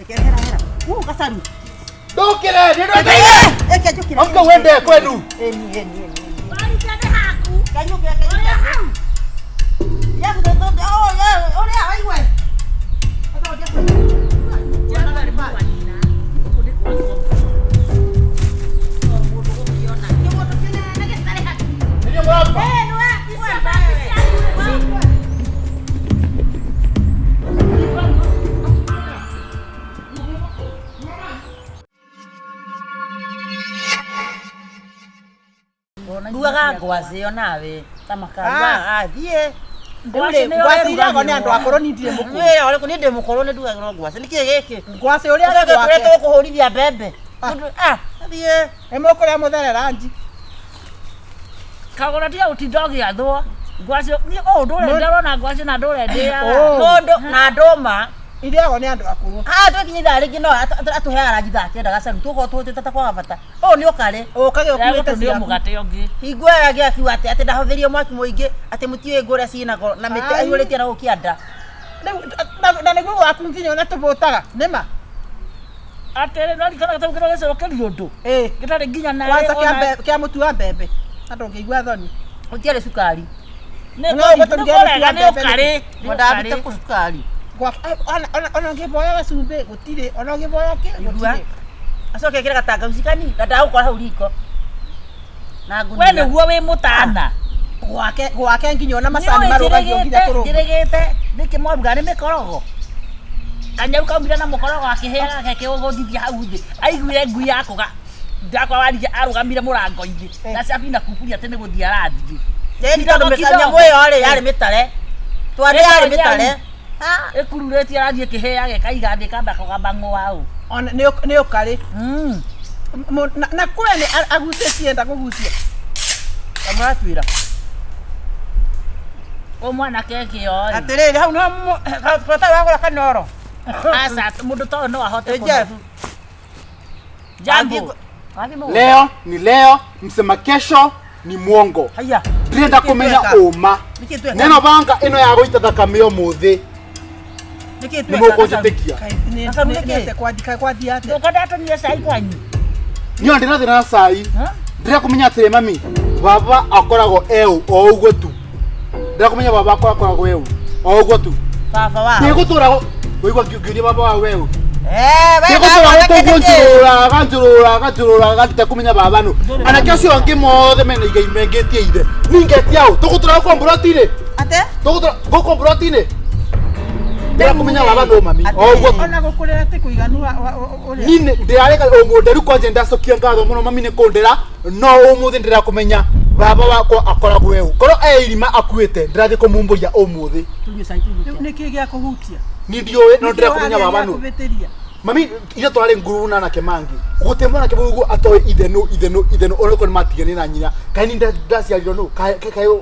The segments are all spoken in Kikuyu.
Reke hera hera. U gacaru. Ndũkĩre, nĩ ndwendire. Eke njũkĩre. Amka wende kwenu. Eni eni eni. Warita nĩ haku. Kanyũkĩra kanyũkĩra. Ũrĩa hau. Jeff tũtũ oh yeah, ũrĩa waigua. Ata Jeff. Kĩmũndũ kĩnene gĩtarĩ hakuhĩ. Nĩ mũramba. Eh, nĩwe, nĩwe. Rugaga ngwacĩ onawe ta makarugaga athiĩ Ngwacĩ nĩyo ngwacĩ iragwo ĩrugagĩrwo. nĩ andũ akũrũ niĩ ndirĩ mũkũrũ Wĩra ũrĩkũ niĩ ndĩ mũkũrũ nĩ ndugagĩrwo ngwacĩ nĩkĩ gĩkĩ ngwacĩ ũrĩa Ũcoke gwake tũrĩa tũkũhũrithia mbembe Mũndũ- ah athiĩ nĩ mũkũrĩa mũthere ranji Kagũra tiga gũtinda ũgĩathwo. Ngwacĩ niĩ ũũ ndũre ndĩrona ngwacĩ na ndũre ndĩaga. Ũũ. mũndũ na ndũma irĩagwo nĩ andũ akũrũ haha twakinya ithaa rĩngĩ no atũheaga ranji thaa kenda gacaru tũkorwo tũhũtĩte ta kwaga bata ũũ nĩ ũkarĩ ũkage ũkuĩte Ndĩragũtũmĩra ciaku mũgate ũngĩ. hingo ĩyo ĩngĩ akiuga atĩ atĩ ndahũthĩrie mwaki mũingĩ atĩ mũtiũĩ ngũrĩa ciĩna goro na mĩtĩ Ai. aihũrĩtie na gũkũ kĩanda Rĩu, na nĩguo gwaku nginya ona tũbũtaga nĩma Atĩrĩ no rikana gĩtau kĩrĩa gĩcokerio ũndũ. ĩĩ Gĩtarĩ nginya na kwanza kĩa kĩa mũtu wa mbembe andũ ũngĩigua thoni gũtiarĩ cukari Nĩ No, ũgũtũrugia mũtu kũrega wa nĩ mbembe ũkarĩ. mwendambĩte kũ cukari Ona ũngĩboya gacumbĩ gũtirĩ ona ũngĩboya kĩ Igua. gũtirĩ acoke ekĩre gatangauci kani na ndagũkora hau riko na We ngunia nĩguo wĩ mũtana. gwake gwake nginya ona macani marũgagio nginya kũrũga Njĩrĩgĩte nĩkĩ mwaruga nĩ mĩkorogo kanyau kaumire na mũkorogo akĩheaga gake gũthithia hau thĩ aiguire ngui yakũga ndakwa waririe arũgamire mũrango-inĩ Eh. na cabi na kuburi atĩ nĩ gũthiĩ arathiĩ Ĩni tondũ Kidogo, nyamũ kidogo. ĩyo rĩ yarĩ mĩtare twarĩ yarĩ Ĩno mĩtare nyau. Ĩkururĩtie arathiĩ ĩkĩheaga ĩkaiga thĩ ĩkamba kũgamba ng'ũaũ ona nĩ ũkarĩ na kwene agucĩtie enda kũgucia kamũratuĩra ũ mwanake kĩo rĩ atĩrĩrĩ hau nĩho bata wagũra kanoro aca mũndũ ta ũyũ no ahote Ĩ, Jeff. jambo Wathiĩ mũgũnda? Leo ni leo, msema kesho ni mwongo. Haiya. Ndĩrenda Nĩkĩ kũmenya tweka? ũma. Nĩkĩ tweka? Neno banga ĩno ya gũita thakame ũmũthĩ Nĩkĩ nĩ tweka? mũkũnjĩtĩkia. Gacaru nĩkĩ? kwathiĩ atĩa ndũka ndatũmire cai kwanyu Niĩ ona ndĩna thĩna na cai. Ha? Ndĩrenda kũmenya atĩrĩ mami, baba akoragwo eũ o ũguo tu. Ndĩrenda kũmenya baba akwa akoragwo eũ o ũguo tu. Baba wao. Ndĩgũtũra wĩigua ngĩũria baba wa weũ. Eh, we Ndĩgũtũra baba gũkũ nĩkĩ? njũrũraga njũrũraga njũrũraga nditekũmenya baba nũ. Anake acio angĩ mothe mena igai mengĩtie ithe. Niĩ ngetia ũ? Tũgũtũra gũkũ mburoti-inĩ? Ate? Tũgũtũra gũkũ mburoti-inĩ? Ndĩrenda kũmenya baba nũ mami o ũguo tu. ona gũkũrĩra ti kũiganu ũrĩa Niĩ ndĩrareka ũmũndĩru kwanja ndacokia ngatho mũno mami nĩ kũndĩra no ũmũthĩ ndĩrenda kũmenya baba wakwa akoragwo eũ korwo e irima akuĩte ndĩrathiĩ kũmumbũria ũmũthĩ Tunyue cai tunyue. nĩkĩ gĩa kũhutia niĩ ndiũĩ no ndĩrenda kũmenya baba nũ kũbĩtĩria mami ithe twarĩ nguru na anake mangĩ gũtirĩ mwanake ũguo atoĩ ithe nũ ithe nũ ithe nũ ona korwo nĩmatiganire na nyina kaĩ niĩ ndaciarirwo nũ kaĩ kaĩ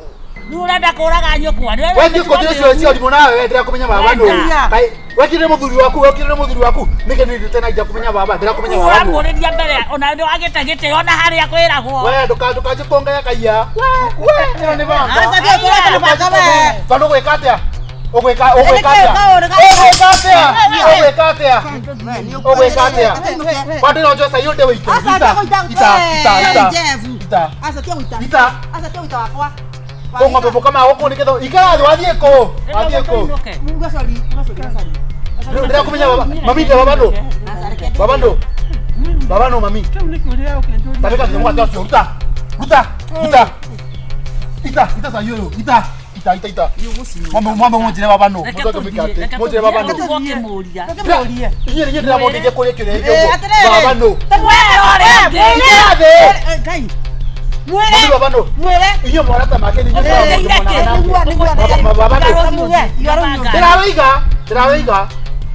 Rĩu ũrenda kũraga nyũkwa wethiĩ kũnjĩra cio cio rimũ nawe we ndĩra kũmenya baba nũ Wenda. kaĩ wekire mũthuri waku wekire mũthuri waku nĩkĩ niĩ ndĩte na nja kũmenya baba ndĩra kũmenya baba nũ ũramũrĩria mbere ona nĩ wagĩte gĩtĩ ona harĩa kwĩragwo we ndũkanjĩ kũngaya kaiya we we ĩno nĩ banga Aca thiĩ kũrĩa nĩ banga we. tondũ ũgwĩka atĩa ũgwĩka ũgwĩka Nĩkĩ atĩa kaũndũ ka- ũgwĩka atĩa ũgwĩka atĩa ũgwĩka atĩa kwa ndĩra njoe cai ũndĩ wĩite Aca ita tia gũita. ita ita ita Jeff. ita Aca tia gũita. ita Aca tia gũita wakwa. kũ ng'ombe mũkama gũkũ nĩgetha ikara thĩ wathiĩ kũ wathiĩ kũ Muga sorry, muga sorry, muga sorry. ndĩra kũmenya baba mami ndĩ baba nũ baba nũ baba nũ mami kĩu nĩ kĩũria ũkĩnjũria tabĩka nginya mũgate ũcio ruta ruta ruta ita ita cai ũyũ ita ita ita ita mwambe mwambe mũnjĩre baba nũ mũcoke mũikate mũnjĩre baba nũ ũkĩmũria Tũkĩmũrie. inyuĩ inyuĩ ndĩramũndĩtie kũrĩa kĩũria gĩkĩ Eh, ũguo atĩrĩrĩ. baba nũ Mwĩre ikara thĩ Eh, Ngai. mami Mwĩre. baba nũ Mwĩre. inyuĩ mwarata make nĩ inyuĩ Eh, mũraona nĩguo, nĩguo. Baba- baba nũ Muge, igarũnyũ. ndĩrawĩiga ndĩrawĩiga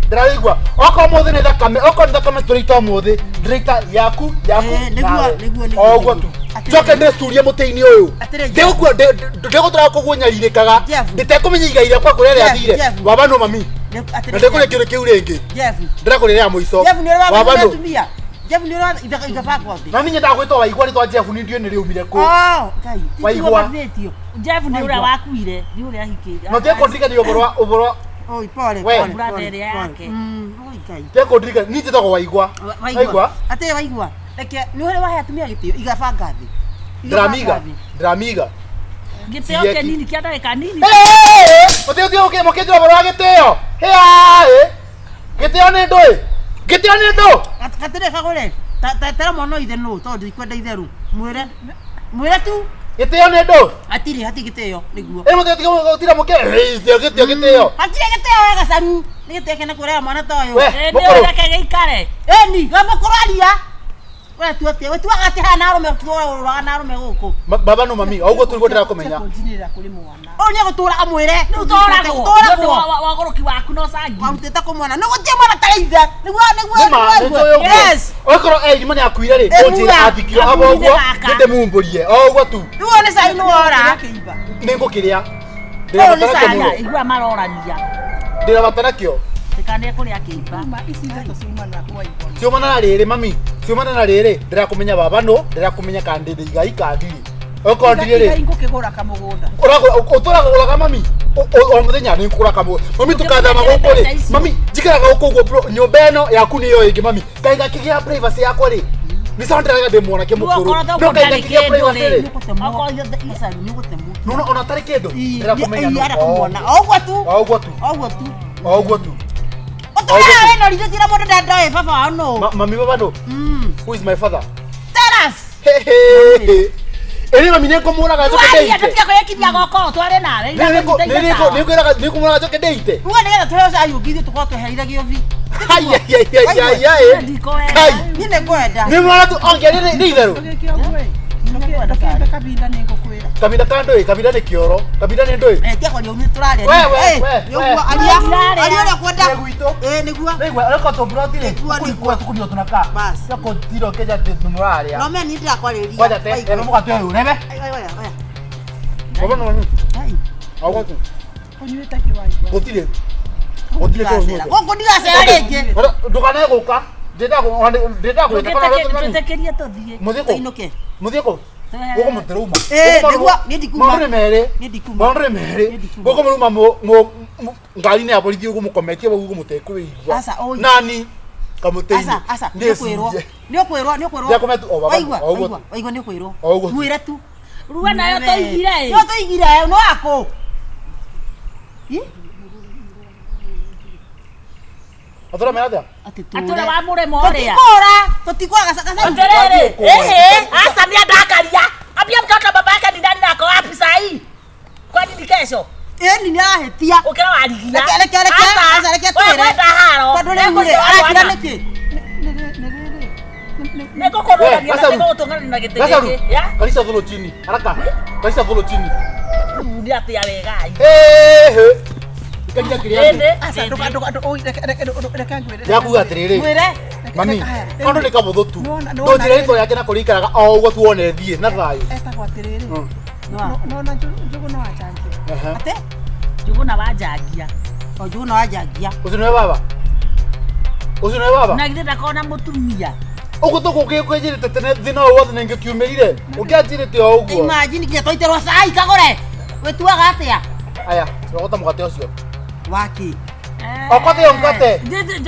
ndĩrawĩigua okorwo mũthĩ nĩ thakame okorwo nĩ thakame tũrĩita ũmũthĩ ndĩraita yaku yaku Eh, nĩguo, nawe. nĩguo, nĩguo, o ũguo nĩguo. tu Atĩrĩrĩ. njoke ndĩcurie mũtĩ-inĩ ũyũ Atĩrĩrĩ, ndĩgũkua ndĩgũtũra kũguo nyarirĩkaga Jeff. ndĩtekũmenya igai rĩakwa kũrĩa Jeff, rĩathire Jeff. baba nũ mami na Atĩrĩrĩ, ndĩkũrĩa kĩũria kĩu rĩngĩ Jeff. ndĩrakũrĩa rĩa mũico Jeff nĩ ũrĩa baba wa nũ atumia. Jeff nĩ ũrĩa ithabangwo thĩ. mami nyendaga gwĩtwo waigua rĩtwa Jeff nĩ ndiũĩ nĩ rĩumire kũ Oh, Ngai. Waigua. Jeff nĩ ũrĩa wakuire nĩ ũrĩa ahikĩte no tiga kũndirikania ũhoro wa ũhoro Oi, pole, We. pole. Brother pole, ĩrĩa pole. yake. Oi Ngai. Tiga kũndirikania niĩ njĩtagwo Waigua. Waigua. Atĩ waigua. Reke nĩ ũrĩ wahe atumia gĩtĩo iga banga thĩ. Iga banga Ndĩramiga. thĩ. Ndĩramiga. Gĩtĩo Sieki. kĩnini kĩa ndagĩka nini. Mũtĩ ũthiĩ mũkĩnjĩra ũhoro wa gĩtĩo. Hĩaĩ. Gĩtĩo nĩ ndũĩ. Gĩtĩo nĩ ndũ. Gatirĩ kagũre. Tera mwana ithe nũ tondũ ndikwenda itheru. Mwĩre. Mwĩre tu. Gĩtĩo nĩ ndũ. Hatirĩ hatirĩ gĩtĩo nĩguo. Ĩ mũtĩ ũtige gũtira mũkĩ. Gĩtĩo gĩtĩo gĩtĩo. Hatirĩ gĩtĩo we gacaru. Nĩ gĩtĩo kĩene kũrera mwana ta ũyũ. We. Ĩ, nĩ Mũkũrũ. reke gĩikare. Ĩni, we mũkũrũ aria. We tu atĩa? We tuaga atĩ haha na arũme tũraga na arũme gũkũ. Baba no mami, o ũguo tũriguo ndĩrakũmenya. Kũnjinĩrĩra kũrĩ mwana. Ũyũ nĩ egũtũra amwĩre. Rĩu tũragwo. Nĩ ũndũ Tũragwo. wa ũgũrũki waku na ũcangi. Warutĩte kũmwona. Nĩ gũtirĩ mwana tarĩ ithe. Nĩguo nĩguo Nĩma, nĩ nĩguo. njũĩ ũguo. Yes. Okorwo irima nĩ akuire rĩ, Ĩ, ũnjĩre muga. athikio hau ũguo, Gaka. nĩndĩmumbũrie. O ũguo tu. Rĩu ũyũ nĩ cai nĩ wora. Kĩimba. Nĩngũkĩrĩa. Ũyũ nĩ Ndĩrabatara cai. kĩo mũno. Igua marorania. Ndĩrabatara kĩo. Ndikane kũrĩa kĩimba. Uma ici ndeto ciumana kwa igwa. Ciumana na rĩrĩ mami, ciumana na rĩrĩ, ndĩrakũmenya baba nũ, ndĩrakũmenya kana ndĩ igai kana ndirĩ. Okorwo ndirĩ rĩ, Igai ngũkĩgũra kamũgũnda. ũtũraga ũraga mami o mũthenya nĩ ngũra kamwe mami tũkathama gũkũ rĩ mami njikaraga gũkũ ũguo bro nyũmba ĩno yaku nĩyo ĩngĩ mami kaĩ ngakĩgĩa privacy yakwa rĩ nĩ sawa ndĩraga ndĩ mwanake mũkũrũ no kaĩ ngakĩgĩa privacy rĩ Gacaru nĩ ũgũtemwo. nona ona tarĩ kĩndũ Ii, ndĩrakũmenya ii, nũ. arĩa kũmuona. O ũguo tu. o ũguo tu O ũguo tu. o ũguo tu Ũtũraga wĩ na ũritũ tira mũndũ ndandoĩ baba wao nũ. Mami baba nũ Mm. who is my father Tell us. ĩrĩ mami nĩ ngũmũraga njoke Twaria ndĩite tũtige kwĩyekithia goko tware nawe. nĩ ngũmũraga njoke ndĩite Uga nĩgetha tũheo cai ũngĩ ithuĩ tũkorwo twehereire gĩũthi. Ai, Kai. Niĩ nĩ ngwenda. nĩ mwana tu onge nĩ itherũ Ndũgĩke ũguo ĩ. Ndũkĩmbe kabinda nĩ ngũkwĩra. kabinda ka ndũĩ kabinda nĩ kĩoro kabinda nĩ ndũĩ Eh, tiga kwaria ũguo tũraria. We, we, Eh, we, nĩ we. ũguo, aria Tũraria. aria ũrĩa ũkwenda. Nĩ gwitũ. Eh, nĩguo. Nĩigua ũreka tũmburoti rĩ Nĩguo, nĩguo. tũkunio tũnakaa Bas. kũtiro keja mũrarĩa No me niĩ ndĩrakwarĩria. kwanja te Waigua. ebe mũgate ũyũ rebe Ai, ai, oya, oya. baba no mami Ai. augo tu Ũnyuĩte kĩ waigua? gũtirĩ gũtirĩ Ndigacera. kũnyuĩte Gũkũ ndigacera rĩngĩ. ndũkanae gũka ndĩnda gwĩta Twĩtĩkĩrie tũthiĩ. mũthiĩ kũ Tũinũke. mũthiĩ kũ gũkũ mũtĩrauma Eh, nĩguo, niĩ ndikuma. maũndũ nĩ merĩ Niĩ ndikuma. maũndũ nĩ merĩ Niĩ ndikuma. gũkũ mũrauma ngari-inĩ ya borithi ũguo mũkometie ũguo mũtekwĩigua Aca, oi. nani kamũtĩ-inĩ Aca, aca, nĩ ũkwĩrwo. Nĩ ũkwĩrwo, nĩ ũkwĩrwo. Ndĩrakũmenya tu, o baba, Waigua, o ũguo waigua, tu. waigua nĩ ũkwĩrwo. O ũguo tu. Mwĩre tu. Rua nayo tũigire ĩ. No tũigire, no akũ. Ĩ? atũra mera atĩa Atĩ Atũra tũre. wa mũrĩmo ũrĩa. Tũtikũra, tũtikũra gaca gaca. Atĩrĩrĩ, Tũrathiĩ kũra. ehe, asa ni andakaria. Ambia mtoto baba yake ni nani na ako wapi saa hii? Kwani ni kesho? Ĩni nĩ arahĩtia. Ũkĩra warigia. Reke reke reke, aca reke Wewe twĩre. kwenda haro. Tondũ rĩu rĩ, arakira nĩkĩ? Nĩ rĩrĩ. Nĩngũkũrũgamia We, na Gacaru. nĩngũgũtũng'ania na gĩtĩ Gacaru, gĩkĩ. Ya? karisha tholo chini haraka karisha tholo chini Rĩu nĩ atĩa wegai. Ehe. Ikaria kĩrĩa thĩ. Ĩndĩ, Aca ĩndĩ. ndũka oi reke reke reke ngwĩre. Ndĩrakuga atĩrĩrĩ Mwĩre. mami Haya, kaũndũ nĩ kabũthũ tu Nĩwona- nĩwona ndũnjĩre rĩrĩ. rĩtwa rĩake na kũrĩa ikaraga o ũguo tuone thiĩ na thayũ Etagwo atĩrĩrĩ. Mm. Nona Njũgũna wa Njangia. Ehe. Atĩ? Njũgũna wa Njangia. O Njũgũna wa Njangia. ũcio nĩwe baba ũcio nĩwe baba Na githĩ ndakona mũtumia. ũguo tũkũngĩkwenjĩrĩte tene thĩna ũyũ wothe nĩngĩkiumĩrire ũngĩanjĩrĩte o ũguo Imagine nginya twaitĩrwo cai kagũre. Wĩtuaga atĩa? aya rogota mũgate ũcio Waki. Okote yo mkate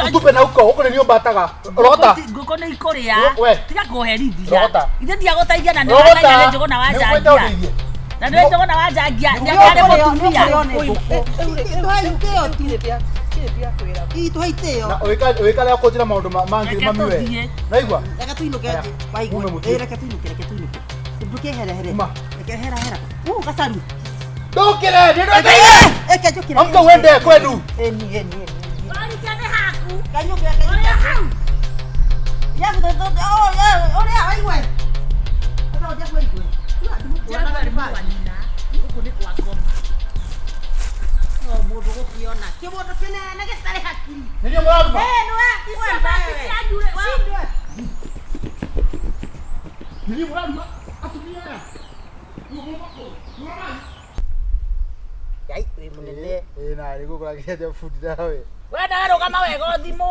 utupe na huko huko nĩ ũmbataga rogota Ngũkũ nĩ ikũrĩa. We. Tiga kũherithia. Rogota. Ithe ndiagũteithia na nĩ rogota wamenya nĩ Njũgũna wa nĩ ũkwenda Njangia. ũndeithie Na nĩ Njũgũna wa Njangia nĩ arĩ mũtumia. Tũhe itĩo tu. Kĩrĩ ndiakwĩra. Ii tũhe itĩo. na ũĩkare kũnjĩra maũndũ mangĩ Reke mami we tũthiĩ. naigua Reke tuinũke Aya, nje. Waigua. mume mũthiĩ. Ĩ, reke tuinũke, reke tuinũke. Ndũkĩherehere. Uma. Reke hera hera. U gacaru. ndũkĩre nĩ Eke njũkĩre. amka wende kwenu Ĩni, ĩni, ĩni. Warike nĩ haku. Kanyũke, kanyũke. Ũrĩa hau. Jeff, oh, yeah, ũrĩa waigua. Ĩno Jeff waigua. Jeff nĩ wa nyina. Gũkũ nĩ kwa ngoma. No mũndũ gũkĩona. Kĩmũndũ kĩnene gĩtarĩ hakiri. nĩrio mũraruma Eh, nĩwe. Icio bati cianyu rĩ, nĩrio mũraruma atumia aya Yai, wĩ mũnene. ĩ na rĩ gũkũragĩria bundi nawe We nawe rũgama wega ũthimwo.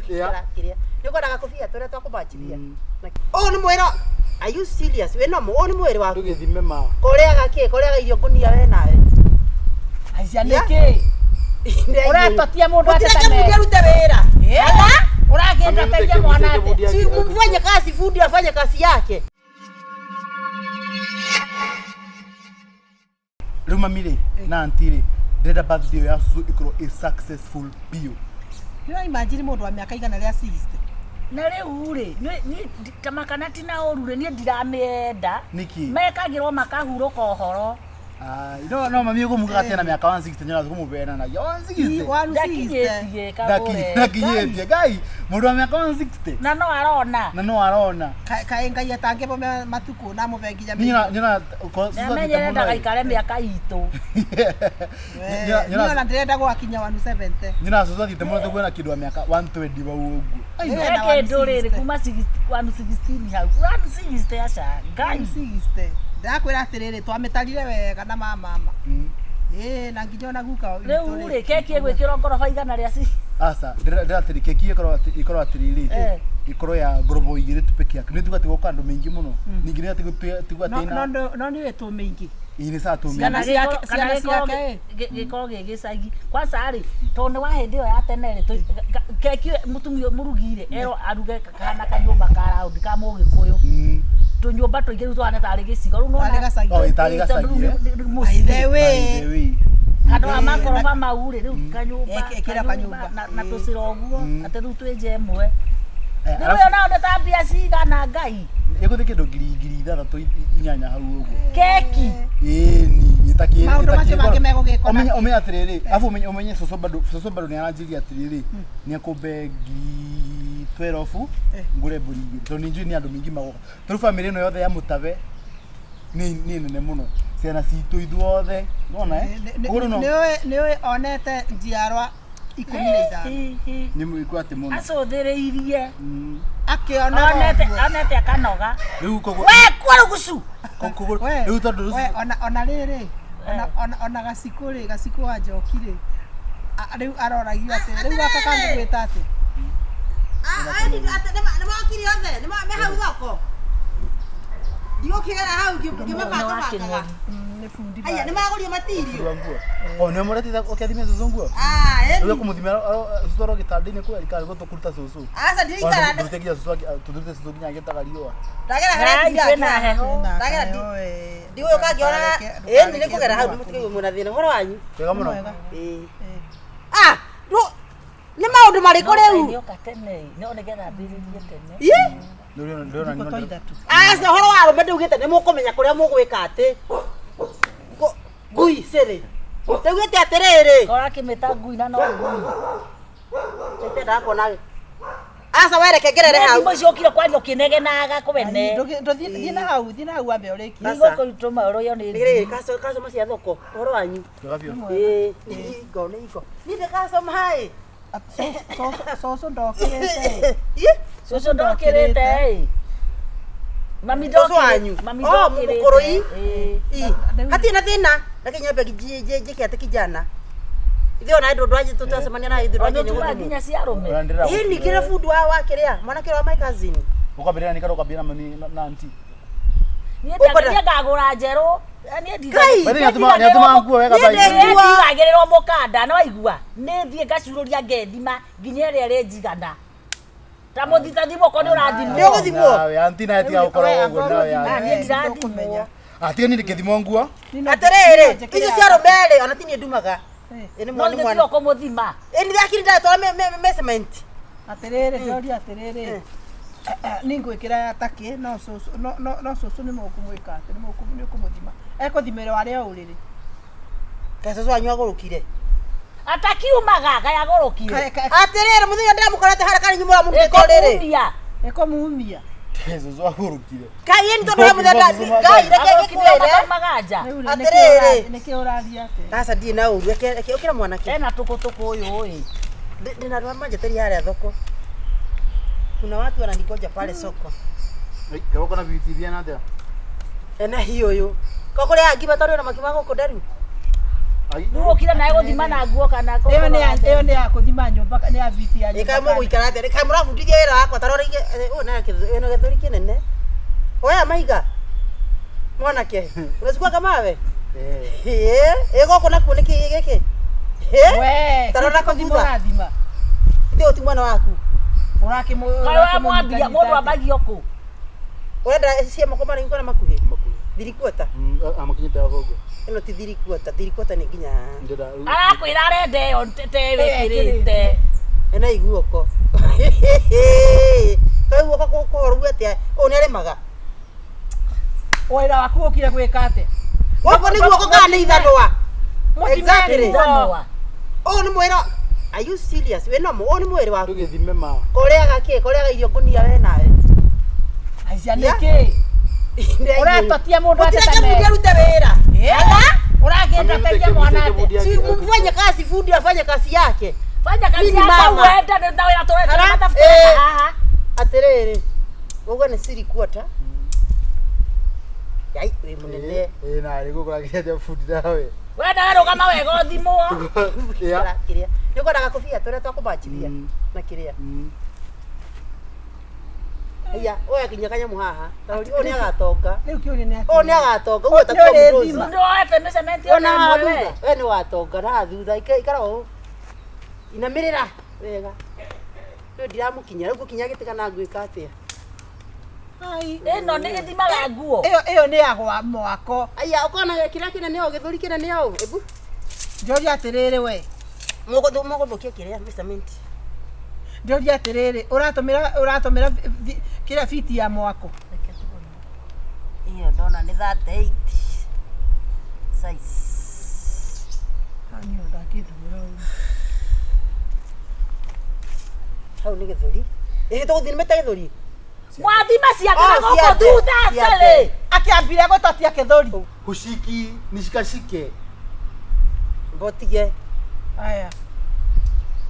ya Kĩrĩa. Nĩ ũkwendaga kũbia tũrĩa twakũmachithia. Ũyũ nĩ mwĩra. Are you serious? Wĩ nomo, ũyũ nĩ mwĩrĩ waku. ndũgĩthime ma Kũrĩaga kĩ? Kũrĩaga irio ngũnia we nawe. Aicia Ya. nĩkĩ? Ũratotia mũndũ Gũtirĩ atĩ kĩbundi arute wĩra. Ũragĩndoteria mwana atĩa? Si mfanye kazi, fundi afanye kazi yake. Rĩu mami rĩ na anti rĩ ndĩrenda birthday ĩyo ya cucu ĩkorwo ĩ successful biũ. Nĩ imagine mũndũ wa mĩaka 160. Na rĩu rĩ, niĩ ta makana ti na ũru rĩ, niĩ ndiramĩenda. Nĩkĩ? Mekagĩrwo makahurũka ũhoro. Ai, no no mami ũkũmuga atĩ ena mĩaka 160 nyona kũmũbenanagia 160. 160. Ndakinyĩtie kagũre. Ndakinyĩtie ngai mũndũ wa mĩaka 160 Na no arona. na no arona. Kaĩ Ngai atangĩmũhe matukũ na amũhe nginya Niĩ nyona nyona ko Nĩamenyere ndagaikare mĩaka itũ. Niĩ ona ndĩrenda gwakinya 170. Nyona cucu athiĩte mũno tũkuona kĩndũ wa mĩaka 120 wau ũguo. Ai, no. Ena He kĩndũ rĩrĩ 160. kuma 116 hau. 160 aca. Ngai. 160. Ndakwĩra atĩrĩrĩ, twamĩtarire wega na mamama. Ĩĩ, na nginya ona guka witũ Rĩu rĩ, keki ĩgwĩkĩrwo ngoroba igana rĩa ci. Aca, ndĩratĩrĩ keki ĩkorwo ĩkorwo atĩrĩrĩ ĩkorwo ya ngorobo igĩrĩ tu peke yake. Nĩ tuga tigũka andũ maingĩ mũno. Ningĩ nĩ tigua No tĩna. no no nĩ wĩ mĩingĩ. Ĩĩ nĩ saa tũ Ciana mĩingĩ. ciake- Kana ciana gĩkorwo ciake, gĩkorwo gĩ gĩcagi. Kwanza rĩ, tondũ nĩ wa hĩndĩ ĩyo ya tene rĩ, keki ĩyo mũtumia mũrugi rĩ, erwo aruge kahana kanyũmba ka raundi ka mũgĩkũyũ. Tũnyũmba tũingĩ rĩu tũhana tarĩ gĩcigo. Rĩu Tarĩ nĩwona- gacagi. Oh, tarĩ Ĩ, tondũ gacagi, rĩu eh? nĩ By the mũciĩ. way. By the way. Handũ ha makoroba mau rĩ, rĩu kanyũmba, Ĩkĩra kanyũmba. na tũcĩra ũguo, atĩ rĩu twĩ nja ĩmwe. Eh, Rĩu arabu ĩyo nayo nĩ ta mbia cigana Ngai. ĩgũthiĩ kĩndũ 6000 8 hau ũguo. Keki. Ĩni, ĩtakĩ Maũndũ macio mangĩ megũgĩkwo Ũmenye nakĩ? ũmenye atĩrĩrĩ, arabu ũmenye ũmenye cucu bado cucu bado nĩ aranjĩria atĩrĩrĩ, nĩ akũmbe 12,000 ngũre mbũri igĩrĩ tondũ nĩ njũĩ nĩ andũ maingĩ magoka. Tondũ bamĩrĩ ĩno yothe ya mũtabe nĩ nĩ nene mũno. Ciana citũ ithuothe, nĩwona eh? Koguo rĩu no Nĩ ũĩ onete njiarwa 15. nĩ mũiku atĩ mũno. Acũthĩrĩirie. Akĩonaga Onete ũguo. onete akanoga. Rĩu koguo We kuo rugucu. koguo We, rĩu tondũ we, ona ona rĩrĩ ona ona ona gacikũ rĩ gacikũ wa njoki rĩ rĩu aroragio atĩ rĩu gaka kangĩgwĩta atĩ Nĩ mokire othe, nĩ me hau thoko. Ndigũkĩgera hau ngĩmĩbangabanga. Nĩ bundi. Aya, nĩ magũria matirio. Nguo. O nĩ mũretete ũkĩathimia cucu nguo? Ah, Rĩu ĩni. ekũmũthimia cucu aro gĩtanda-inĩ kweri kana gũtũkũruta cucu. Aca ndirikara. Tũrute nginya cucu tũrute cucu nginya agĩtaga riũa. Ndagera harĩa Ngai kwĩna heho. Ndagera ndigũyũ kangĩona. Ĩni nĩ kũgera hau mũtige mwĩna thĩna ũhoro wanyu. Wega mũno. Ĩĩ. Ah, nĩ maũndũ marĩkũ rĩu? Nĩoka tene, no nĩgetha ambĩrĩrie tene. Ĩ? Ndĩrona ndĩrona Thikũ to ithatũ. Aca ũhoro wa arũme ndaugĩte nĩ mũkũmenya kũrĩa mũgwĩka atĩ. Ngui cĩrĩ. Ndaugĩte atĩrĩrĩ. Kora akĩmĩta ngui na no ngui. Ndendaga kuona. Aca we reke ngerere hau. Thimũ icio ũkire kwaria ũkĩnegenaga kwene. Thiĩ na hau, thiĩ na hau wambe ũrĩkie. Aca. Nĩgũkũtũma ũrũĩo nĩ Nĩgĩrĩ customer cia thoko ũhoro wanyu. Wega biũ. Ĩĩ, nĩ hingo nĩ hingo. Niĩ ndĩ customer ĩ. Cũcũ ndokĩrĩte. Ĩ? Cũcũ ndokĩrĩte ĩ. Mami Cũcũ wanyu. ndokĩrĩte. Mami Oh, ndokĩrĩte. mũkũrũ ĩ? Ĩ. Ĩ. Hatirĩ na thĩna. Reke nyambe njĩke atĩ kijana. Ithuĩ ona ndũ ndwanji tũtacemania na ithuĩ Ona ndwanji nĩ ũtumaga gũthimwo. nginya cia arũme. Ona ndĩrenda Ĩ ningĩ nĩ bundi wa kĩrĩa mwanake ũrĩa wa my cousin. Ũkwambĩrĩria nĩ kana ũkwambĩrĩria na mami na auntie. Niĩ Ũkwenda- niĩ ngagũra njerũ. Niĩ Ngai! By the way, nĩatũmaga nguo wega Niĩ by the way. ndĩ- Niĩ ndigagĩrĩrwo mũkanda no waigua nĩ thiĩ ngacurũria ngethima nginya ĩrĩa ĩrĩ njigana ta mũthitathimwo ko nĩ ũrathimwo Nĩ ũgũthimwo? Nawe auntie nawe tiga gũkorwo ũguo nawe Ah, auntie. niĩ ndirathimwo. Ah, tiga niĩ ndĩkĩthimwo nguo. Atĩrĩrĩ, icio cia arũme rĩ, ona ti niĩ ndumaga. Ĩ nĩ No mwana nĩ nĩ mwana. tiga kũmũthima. Ĩ nĩ akiri ndatwara measurement. Atĩrĩrĩ, ndĩroria atĩrĩrĩ, nĩ ngwĩkĩra ya takĩ no cũcũ no no no cũcũ nĩ mũkũmwĩka atĩ nĩ ũkũmũthima ekũthimĩrwo arĩ o ũrĩrĩ. Kaĩ cũcũ wanyu agũrũkire. Atakiumaga kayagũrũkire. Atĩrĩrĩ, mũthenya ndĩramũkorete harĩa karĩ nyumba mũrutĩko rĩrĩ. Ĩkũmumia. Ĩkũmumia. Cũcũ agũrũkire. Ngai ĩ nĩ tondũ wa mũthenya Ngai reke Agũrũkire ngĩkwĩre. makaumaga nja. Rĩu rĩ, Atĩrĩrĩ. nĩkĩ ũraria atĩ? Aca ndirĩ na ũru, reke reke ũkĩra mwanake. Ena tũkũtũkũ ũyũ ĩ. Ndĩna andũ a manjeteria harĩa thoko. Kuna watu wananigoja pale soko. Kĩroko na beauty na atĩa? Ena hiyo ũyũ. Ko kũrĩa ngima tondũ na makima gũkũ nderu. Ai. Rĩu ũkire nawe gũthima na nguo kana Ĩyo nĩ ya ĩyo nĩ ya kũthima nyũmba nĩ ya viti ya Ĩ kaĩ nyũmba. mũgũikara atĩa? Kaĩ mũrabundithia wĩra wakwa ta rora ũyũ nake ĩno gĩthũri kĩnene. Oya mahiga. Mwanake, unachukua kama wewe? Eh. Ĩ, ĩ gũkũ nakuo nĩ kĩ gĩkĩ? We, Tarora kũu ti kũthutha. mũrathima. Ithe ti mwana waku. Ũrakĩmũ- Kaĩ wamwambia ũrakĩmũnyitanyita mũndũ atĩa? ambagio kũ? Ũrenda cia moko maraihu kana makuhĩ? Three quarter. Amakinyĩte haha ũguo. Ĩno ti three quarter, three quarter nĩ nginya haha. Ndĩra Arakwĩra arenda ĩyo te wĩkĩrĩte. Ena iguoko. Kaĩ guoko kũhoru atĩa? Ũyũ nĩ arĩmaga. Wĩra waku ũkire gwĩka atĩa? Gũkũ nĩ guoko kana nĩ ithanwa? Mũthime Exactly. nguo. Ithanwa. Ũyũ nĩ mwĩra. Are you serious? Wĩ nomo, ũyũ nĩ mwĩrĩ waku. Ndũgĩthime ma. Kũrĩaga kĩ? Kũrĩaga irio ngũnia we nawe. Aica Yeah. nĩkĩ? Ũratotia mũndũ atĩa Mũtireke ta bundi me- arute wĩra. Ũrakĩndoteria mwana atĩa? Si mfanye kazi, fundi afanye kazi yake. Fanya kazi Mimi yako mama. uende na wĩra tũrenda Ara- matafuta eh. haha. Atĩrĩrĩ, ũguo nĩ three quarter. Yai, wĩ mũnene. Ĩĩ na rĩ gũkũragĩria atĩa bundi nawe. Wenda werũgama wega ũthimwo. Yeah. Kĩrĩa. Nĩ ũkwendaga kũbia tũrĩa twa kũmachithia na kĩrĩa. Aya, oya kinya kanyamũ haha. Tarori ũyũ nĩ agatonga. Rĩu kĩũria nĩ Ũyũ nĩ atĩrĩrĩ. agatonga. Ũguo ta Nĩ ũrĩthima. kuo Nĩ woete mĩcementi Ona ona haha ĩmwe we. thutha. We nĩ watonga na haha thutha. Ikara ũũ. Inamĩrĩra wega. Rĩu ndiramũkinya. Rĩu ngũkinya gĩtĩ kana ngwĩka atĩa? Ai. Ĩno nĩ ĩthimaga nguo. Ĩyo ĩyo nĩ ya gwa mwako. Aya, ũkona kĩrĩa kĩnene ũũ, gĩthũri kĩnene ũũ. Ebu. Njũria atĩrĩrĩ we. Mũgũthũkia kĩrĩa mĩcementi. Njũria atĩrĩrĩ, ũratũmĩra ũratũmĩra kĩrĩa fiti ya mwako. Iyo ndona nĩ 38 size. Niĩ ndangĩthura ũũ. Hau nĩ gĩthũri. Ĩhĩ tũgũthimĩte gĩthũri. Mwathima ciake na Oh, gũkũ ciande, thutha ciande. cĩrĩ. Akĩambire gũtotia kĩthũri. Hushiki nishikashike. Mbotige. Aya.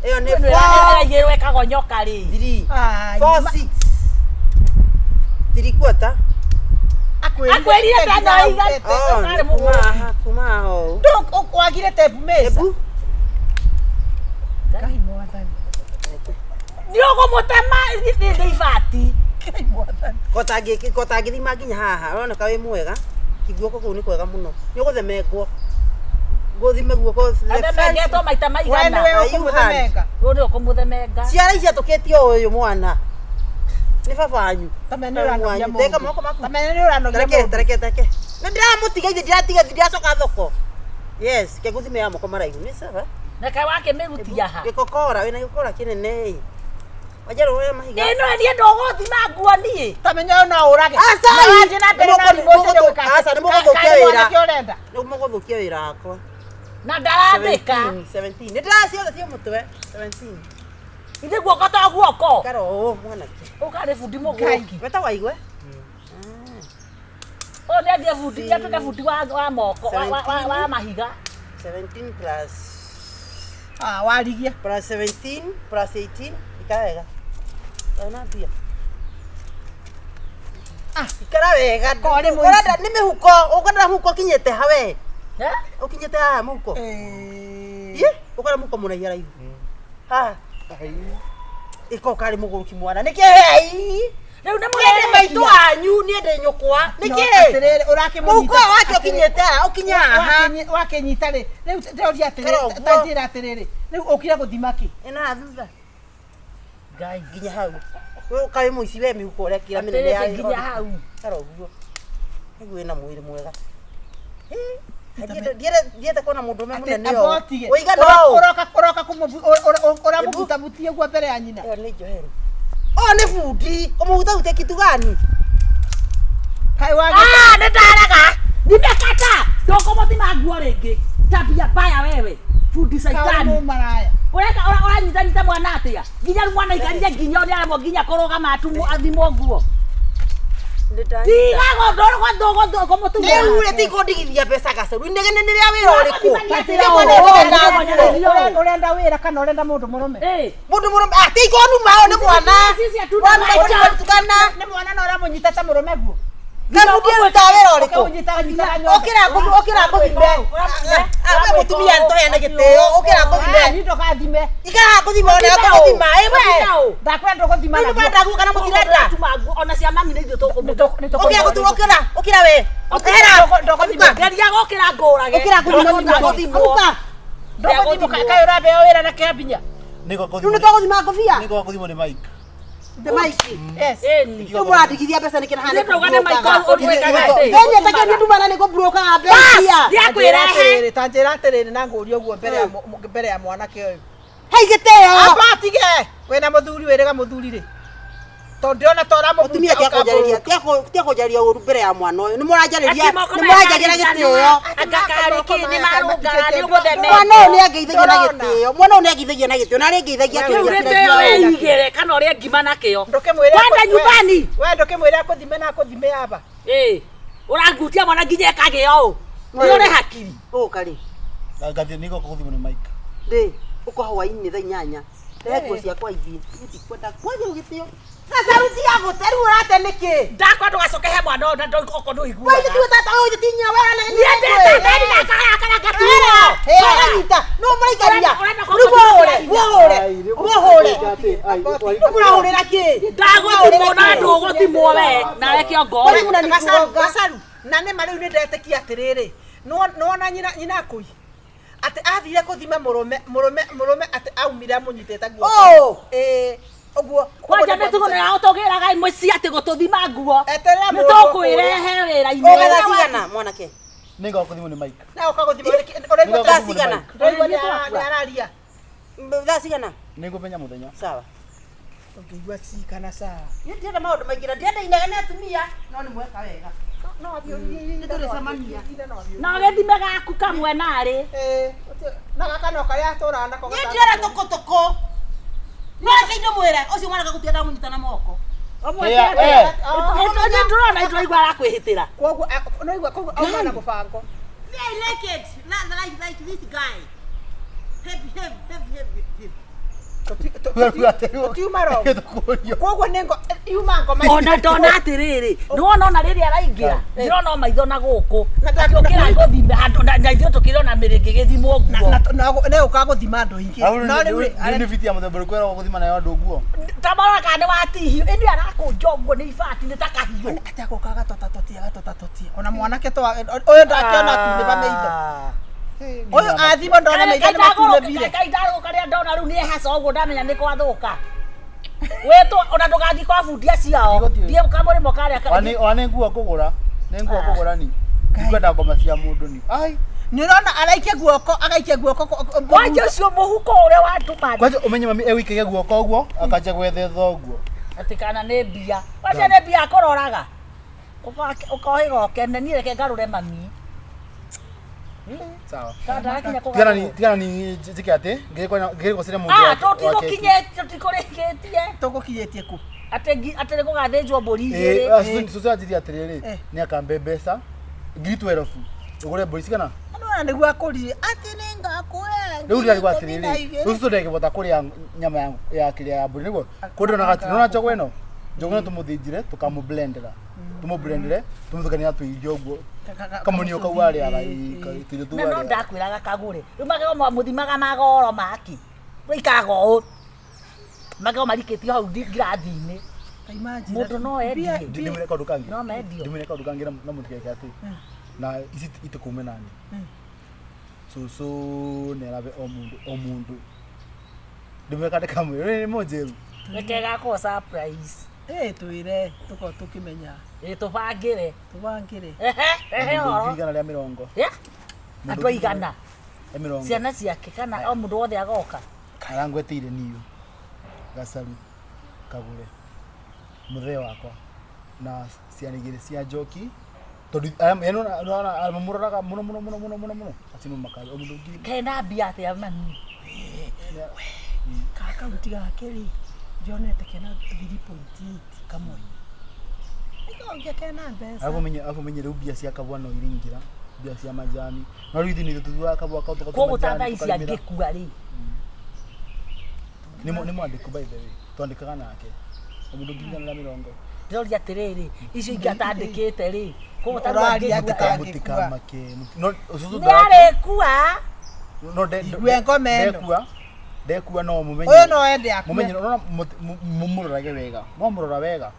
Ĩyo nĩ Ĩno 4 ĩraigĩrwo ĩkagonyoka rĩ. 3 Ai, 4 6 3 quarter. Akwĩrire ta no iga- Oh, Karĩ nĩ kuma mũgũrũ. haha, kuma haha ũũ. Ndũ wagire tape measure. Ebu. Ngai mwathani. Nĩ ũgũmũtema nĩ ibati. Ngai mwathani. Kotangĩthima nginya haha, ũroneka wĩ mwega. Kiguoko kũu nĩ kwega mũno. Nĩ ũgũthemengwo. Ngũthime guoko. the Athemengetwo first- maita We maigana. nĩwe Are you ũkũmũthemenga. Ũyũ nĩwe ũkũmũthemenga. Ciara ici atũkĩtie ũyũ mwana. Nĩ baba wanyu. Tamenya nĩ ũranogia Wanyu. Teka mũndũ. moko maku. Tamenya nĩ ũranogia Tareke, mũndũ. tareke, tareke. Nĩ ndĩramũtiga ithe ndĩratiga ndiracoka thoko. Yes, ke ngũthime ya moko maraihu nĩ sawa. Na kaĩ wakĩmĩrutia ha? Gĩkokora, wĩna gĩkokora kĩnene ĩ. Wanjerũ woya mahiga. Ĩno niĩ ndũgũthima nguo niĩ. Tamenya ũyũ no ũrage. Aca, Na wathiĩ na mbere na nĩ thimũ ũcio mũgũthũ- gwĩka atĩa? aca, nĩ mũgũthũkia Kaĩ wĩra. mwanake ũrenda? Nĩ mũgũthũkia wĩra wakwa. Na ndarandĩka. 17, 17. Nĩ ndĩraciothe cia mũtwe. 17. Ithe guoko to guoko. Ikara ũũ mwanake. Ũkarĩ bundi mũgũrũki. Wetagwo Aigue? Ũyũ nĩ athiĩ bundi, nĩ atuĩke bundi wa moko, wa mahiga. 17 plus Ah, warigia. plus 17 plus 18 ikara wega. Wena mbia. Ah. Ikara wega. Korĩ mũici. Ũrenda nĩ mĩhuko, ũkwenda mũhuko ũkinyĩte ha we? Eh? Ũkinyĩte haha mũhuko? Eh. Ye, ũkwenda mũhuko mũraihu haraihu. Haha. Ĩko karĩ mũgũrũki mwana. Nĩkĩ hei? Rĩu nĩ Niĩ ndĩ maitũ mũrerekia. wanyu, niĩ ndĩ nyũkwa. No, Nĩkĩ? atĩrĩrĩ, ũrakĩmũnyita- Mũhuko ũyũ wake atĩrĩrĩ, ũkinyĩte haha, ũkinye haha. Wakĩnyita rĩ, rĩu ndĩroria Kara atĩrĩrĩ, ũguo. ta njĩra atĩrĩrĩ, rĩu ũkire gũthima kĩ? Ĩno haha thutha. Ngai. Nginya hau. We ũkaĩ mũici we mĩhuko ũrĩa kĩra mĩnene ya Atĩrĩrĩ nginya hau. Kara ũguo. Nĩguo wĩna mwĩrĩ mwega. Ndiende kuona mũndũ ũmwe Atĩ mũnene amba ũũ. ũtige. Ũigana ũũ. Ũroka ũroka ũramũbutabutia ũguo mbere ya nyina. Ĩyo nĩ njohero. Ũyũ nĩ bundi. Kũmũhutahutia kitu gani? Kaĩ wagĩte Ah, nĩ ndarega. Nimekata. Ndũkũmũthima nguo rĩngĩ. Tabia mbaya wewe. Bundi kaĩ ũrĩ caitani. mũmaraya. Ũreka ũranyitanyita mwana atĩa? Nginya rĩu mwana aikarire nginya ũrĩa aremwo nginya kũrũgama atumwo athimwo nguo. Tiga gũthũgũmũtumia. Rĩu rĩ tikũndigithia mbeca gacaru. Inegene nĩ rĩa wĩra ũrĩkũ? Atĩrĩ, Nĩ mwana ũũ, ũrenda ũũ, nguo. ũũ. Ũrenda wĩra kana ũrenda mũndũ mũrũme? Eh. Mũndũ mũrũme atikonuma ũyũ nĩ mwana. Ici ciatunda Mwana macha. ũtukana. Nĩ mwana na ũramũnyita ta mũrũme guo? Kana bundi arutaga wĩra ũrĩkũ? Ũkĩmũnyita nyitaga nyondo. Ũkĩra ũkĩra ngũthime. We mũtumia nĩtũheane gĩtĩo. Ũkĩra ngũthime. Niĩ ndũgathime. Ikara ngũthime ona ngũthima. Ĩ we. Ndakwenda ndũgũthima Rĩu nĩmwenda nguo kana mũtirenda? Ona cia mami nĩ ithuĩ tũkũmũta. Ũkĩra gũtu ũkĩra ũkĩra we. Ũkĩra. Ndũgũthima. Geria gũkĩra ngũrage. Ũkĩra ngũthime Ndũgũthimwo. Amuka. Ndũgũthimwo kaĩ ũrabeo wĩra na kĩambinya. Nĩgo Rĩu nĩ twagũthima ngũbia. Nĩgo gũthimwo nĩ Mike. The Mike. Yes. Ĩni. Rĩu mũrandigithia mbeca nĩkĩ na hana Nĩ ndauga nĩ Mike ũtwĩkaga atĩ. Ĩni atake nĩ ndumana nĩ kũburokaga mbeca. Ndiakwĩrehe. Ta njĩra atĩrĩrĩ na ngũrie ũguo mbere ya mbere ya mwanake ũyũ. Hei gĩtĩo. Amba atige. Wĩna mũthuri wĩrĩga mũthuri rĩ. Tondũ ndĩrona ta ũramũhutia Mũtumia tiakũnjarĩria tiakũnjarĩria ũru mbere ya mwana ũyũ. Nĩ mũranjarĩria nĩ mũranjagĩra gĩtĩo. Mwana ũyũ nĩ angeithagia na gĩtĩo. Mwana ũyũ nĩ angeithagia na gĩtĩo na arĩ angeithagia Rĩu akĩũria gĩtĩo wĩigĩre kana ũrĩe ngima nakĩo. Kwenda nyumbani. We ndũkĩmwĩre akũthime na akũthime aba. Ĩĩ. Ũrangutia mwana nginya ĩkagĩa ũũ. Nĩ ũrĩ hakiri. Ũka rĩ. Ngathi nĩgo gũthimwo nĩ Mike. Ndĩ ũka hwainĩ thaa inyanya. Rehe nguo ciakwa ithiĩ. Niĩ ndikwenda kwagĩrwo gĩtĩo. Sasa rutia gũte rĩu ũrate nĩkĩ? Ndakwa ndũgacoke he mwana ũyũ na okorwo ndũiguaga. Wewe tiwe tata ũyũ ti nyina wewe na Niĩ ndĩ tata nĩ nakara gaturwo. Kanyita no mũraikaria. Rĩu mũhũre mũhũre mũhũre. Rĩu mũrahũrĩra kĩ? Ndagũthimwo na ndũgũthimwo we nawe kĩongo. Rĩu na nĩ Gacaru na nĩ ma rĩu nĩ ndetĩkia atĩrĩrĩ nĩwona nyina nyina akũi atĩ athire kũthima mũrũme mũrũme mũrũme atĩ aumire amũnyitĩte guoko. Oh! Ĩĩ ũguo. Kwanja mĩtugo nĩ yao tũgĩraga mũciĩ atĩ gũtũthima nguo. Eterera Nĩ mũndũ tũkwĩrehe wĩra-inĩ. Ũga thaa cigana mwanake? Nĩgo gũthimwo nĩ Mike. Na ũka gũthima ũraigua Thaa cigana? ũraigua nĩ araria. Thaa cigana? Nĩngũmenya mũthenya. Sawa. Ũngĩigua ci kana saa. Niĩ ndienda maũndũ maingĩ na ndienda inegene atumia no nĩ mweka wega. No athiĩ Nĩ tũrĩcemania. Na ũgĩthime gaku kamwe narĩ. Na gaka no karĩa atũraga nako. Niĩ ndirenda tũkũtũkũ. No reke ndĩmwĩre ũcio mwana gagũtiga ndamũnyita na moko. Nĩ ndĩrona ndĩraigua arakwĩhĩtĩra. Koguo no koguo auma na mũbango. Me I like it. Like like this guy. Heavy heavy heavy heavy. heavy. Tũtiuma wrong. Koguo nĩ ngo yuma ngoma. Ona ndona atĩrĩrĩ, nĩwona ona rĩrĩa araingĩra, ndĩrona o maitho na gũkũ. Akĩũkĩra gũthime handũ na ithuĩ tũkĩrona mĩrĩ ĩngĩgĩthimwo nguo. Na ũka gũthima andũ aingĩ. No rĩu rĩ nĩ biti ya mũthemba ũrĩkũ ĩragwo gũthima nayo andũ nguo? Ta marora kana nĩ watihio, ĩndĩ arakũnja ũguo nĩ ibati nĩ ta kahiũ. Atĩ agoka agatotatotia agatotatotia. Ona mwanake to ũyũ ndakĩona atunĩva maitho. Ũyũ athimwo ndona maitho nĩ matunĩvire. Kai ndarũka rĩrĩa ndona rĩu nĩ ehaca ũguo ndamenya nĩ gwathũka. Wĩtwo ona ndũgathiĩ kwa bundi acio. Thiĩ kamũrĩmo karĩa. Ona nĩ nguo kũgũra. Nĩ nguo kũgũra ni. Ndikwenda ngoma cia mũndũ ni. Ai. Nĩ ũrona araikia guoko agaikia guoko. Kwanja ũcio mũhuko ũrĩa watũma. Kwanja ũmenye mami egũikagia guoko ũguo akanjia gwethetha ũguo. Atĩ kana nĩ mbia. Kwanja nĩ mbia akũroraga. Ũkohĩga ũkene niĩ reke ngarũre mami. Sawa. Tigana tigana ni njike atĩ ngĩgũcire mũndũ. Ah, tũtigũkinyĩtie tũtikũrĩkĩtie. Tũgũkinyĩtie kũ? Atĩ atĩ nĩ gũgathĩnjwo mbũri igĩrĩ. Cũcũ anjĩrie atĩrĩrĩ nĩ akambe mbeca ngiri 12 ũgũre mbũri cigana? Nĩwona nĩguo akũrire atĩ nĩ ngakũhe. Rĩu ndĩrarigwo atĩrĩrĩ rĩu cũcũ ndangĩbota kũrĩa nyama ya kĩrĩa ya mbũri nĩguo kũndĩ ona nona njogo ĩno njogo ĩno tũmũthĩnjire tũkamũblendera tũmũblendere tũmũtukanie na tũirio ũguo kamunio kau arĩaga tũirio tũu Na no arĩaga. ndakwĩraga kagũre. Rĩu magego mũthimaga magoro maki. Wĩikaraga ũũ. Magego marikĩtio hau ngirathi-inĩ. Mũndũ no endie. Ndimwĩre kaũndũ kangĩ. No mendio. Ndimwĩre kaũndũ kangĩ na mũtigeke atĩ na ici itikume nani. Cũcũ nĩ arabe o mũndũ o mũndũ. Ndimwĩre kandĩ kamwe rĩrĩ nĩ mũnjĩru. Reke gakorwo surprise. Ĩĩ twĩre tũkorwo tũkĩmenya. Ĩĩ tũbangĩre. Tũbangĩre. Ehe ehe Mũndũ 120. Andũ aigana. Mĩrongo. Ciana ciake kana o mũndũ wothe agoka. Arangwetĩire niũ Gacaru kagũre mũthee wakwa na ciana igĩrĩ cia njoki tondũ mamũroraga mũno mũno mũno mũno mũno mũno acio nĩ makari o mũndũ ngiri. Kena mbia atĩa mami? Ka akaunti gake rĩ ndionete kena 3.8 kamwe. Ĩkongia kena mbeca. Arabu ũmenye rĩu mbia cia kabwa no iringĩra mbia cia majani no rĩu ithuĩ nĩ tũthuaga kabwa kau tũgatua Koguo ta thaa majani ici tũkarĩmĩra. angĩkua rĩ. Nĩ mwandĩku by the way twandĩkaga nake o mũndũ 120. Ndĩroria atĩrĩrĩ icio ingĩ atandĩkĩte rĩ koguo ta rĩu Ũraria angĩkua atĩ Mũtikamake no ũcũcũ nĩ arĩkua. no Igue ngoma ĩno. ndekua ndekua no mũmenye Ũyũ no ende akue. mũmenye ũrona mũmũrorage wega mwamũrora wega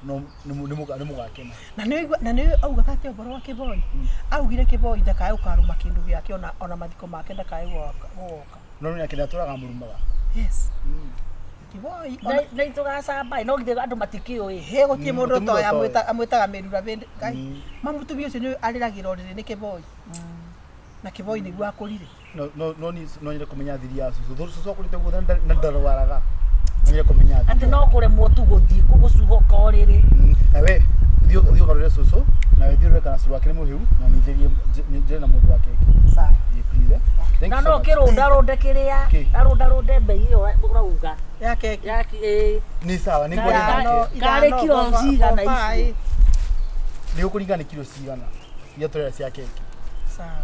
No nĩ mũgakena. Na nĩ na nĩ augaga atĩ ũhoro wa Kĩboi, augire Kĩboi ndakae gũkarũma kĩndũ gĩake, ona mathiko make ndakae gũgoka. No nĩ akĩnda tũraga mũrumaga. Yes, Kĩboi ona Na itũgacamba no githĩ andũ matikĩũĩ. Hĩ, gũtirĩ mũndũ Gũtirĩ mũndũ ũtoĩ. ũtoĩ. Amwĩtaga mĩrura bĩndĩ Ngai mamũtumia ũcio nĩ arĩragĩra ũrĩrĩ nĩ Kĩboi, na Kĩboi nĩguo akũrire. No no no ni no nyende kũmenya thiri ya cucu. Cucu akũrĩte guothe na ndarwaraga. No nyende kũmenya thiri. Atĩ no kũremwo tu gũthiĩ gũcuhũka ũrĩrĩ. Nawe thiĩ ũthiĩ ũgarũre cucu, nawe thiĩ ũrore kana cũrũ wake nĩ mũhĩu, na ningĩrie njĩre na mũndũ wa keki. Sawa. Yeah, please, eh. Thank Na you so no much. kĩrũndarũnde kĩrĩa Kĩ? arũndarũnde mbei ĩyo ũrauga. Ya keki. Yaki ĩĩ. Nĩ sawa, nĩ Ithano, ngwenda Karĩ kiro cigana ici? nĩ ũkũringana nĩ kiro cigana iria tũrera cia keki. Sawa.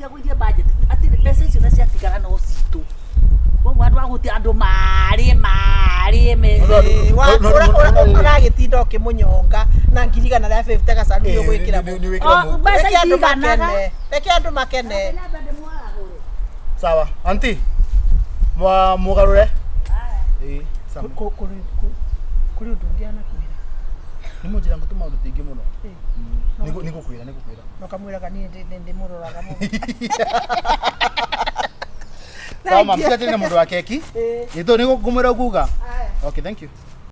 Gũithia budget atĩ mbeca icio na ciatigara no citũ, koguo andũ agũti andũ marĩe marĩe me. No, no, no, no, no, no. Ũragĩtinda ũkĩmũnyonga na 150,000 gacaru nĩ ũgwĩkĩra Nĩ mũtu. nĩ wĩkĩra Oh, mũtu. mbeca Reke andũ itiganaga. makene, reke andũ makene. Sawa, auntie. Mwa mũgarũre. Ĩĩ, sawa. Kũrĩ ũndũ ũngĩ anakwĩra? Nĩ mũnjĩra ngũtũma ũndũ tũingĩ mũno. Ĩĩ. Nĩngũkwĩra, nĩngũkwĩra. Na ũkamwĩraga niĩ ndĩmũroraga mũno. Sawa, ma'am, tiganjĩre na mũndũ wa keki. Ĩĩ. Ĩĩ, tondũ nĩngũmwĩra nguga. Aya. Okay, thank you.